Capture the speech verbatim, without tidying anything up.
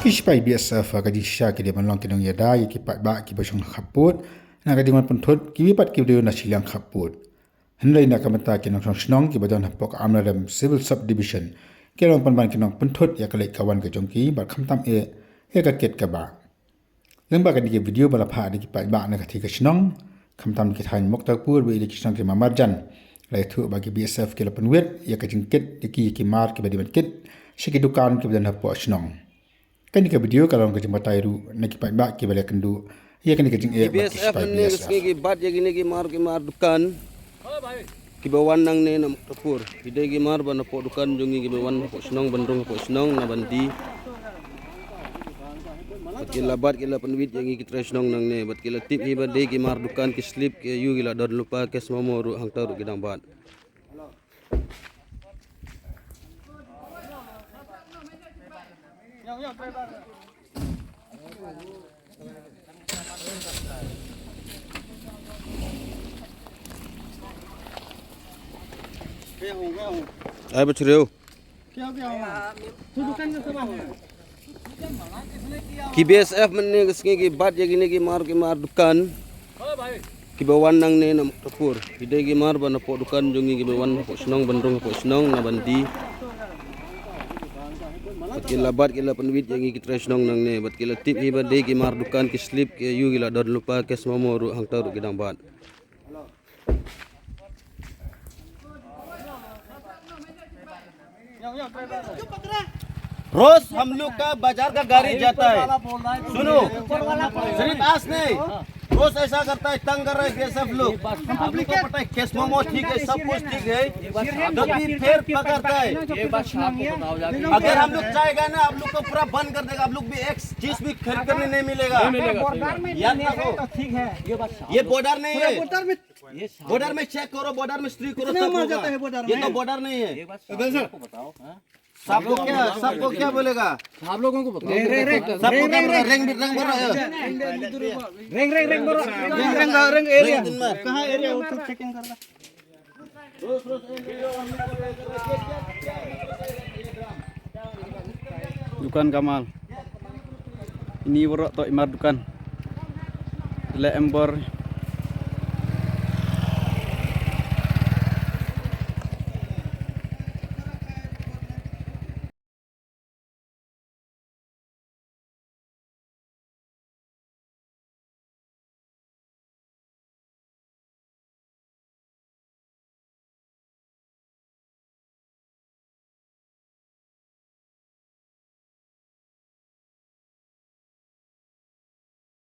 Ki sipai B S F ka jingshisha ki dei ban long ki nongïada ïa ki paidbah kiba shong ha khappud na ka jingwan pynthut kiwei pat kiba dei na shiliang khappud. Hynrei na ka bynta ki nongshong shnong kiba don hapoh ka Amlarem Civil Sub Division ki la long pynban ki nongpynthut ïa ka leit ka wan ka jong ki bad khamtam eh ïa ka kit ka bah. Lyngba kane ka video ba la phah da ki paidbah na ka thik ka shnong, khamtam ki thaiñ Muktarpur bad ïa ki shnong ki marjan, la ïathuh ba ki B S F ki la pynwit ïa ka jingkit ïa ki, ïa ki mar kiba dei ban kit sha ki dukan kiba don hapoh shnong. Kane ka video ka la long ka jingbatai ruh na ki paidbah kiba la ïakynduh ïa kane ka jingeh bad ki B S F sipai mynne ka B S F. Sngi ki bat ïa kine ki mar, ki mar dukan kiba wan nangne na Muktarpur. Ki dei ki mar ban hapoh dukan jong ngi kiba wan hapoh shnong, ban rung hapoh shnong na ban die. Bad ki la bat, ki la pynwit ïa ngi ki trai shnong nangne. Bad ki la tip hi ba dei ki mar dukan, ki slip, ki aïu, ki la don lypa, cash memo ruh hangta ruh ki dang bat. Ai ba chreu. Ki B S F mynne ka sngi ki bat ïa kine ki mar, ki mar dukan kiba wan nangne na Muktarpur. Ki dei ki mar ban hapoh dukan jong ngi kiba wan hapoh shnong, ban rung hapoh shnong na ban die. Bad ki la bat, ki la pynwit ïa ngi ki trai shnong nangne. Bad ki la tip hi ba dei ki mar dukan, ki slip, ki aïu, ki la don lypa, cash memo ruh hangta ruh ki dang bat. रोज हम लोग का बाजार का गाड़ी जाता है। सुनो, सिर्फ आज नहीं, रोज ऐसा करता है, तंग कर रहा है ये सब लोग। आप लोग को पता है, cash memo ठीक है, सब कुछ ठीक है, तो भी फिर पकड़ता है। अगर हम लोग जाएगा ना, आप लोग को पूरा बंद कर देगा। आप लोग भी एक चीज भी खरीद करने नहीं मिलेगा। याद रखो, ये बॉर्डर नहीं है। बॉर्डर में चेक करो, बॉर्डर में स्त्री करो, सब होगा। ये तो बॉर्डर नहीं है। सबको क्या, सबको क्या बोलेगा? आप लोगों को बताओ। सबको क्या बोलेगा? रेंग, रेंग, रेंग बोलो। रेंग, रेंग, रेंग एरिया। कहाँ एरिया? वो तो चेकिंग कर रहा। Dukan Kamal. Ini borok tok imar dukan. Le embor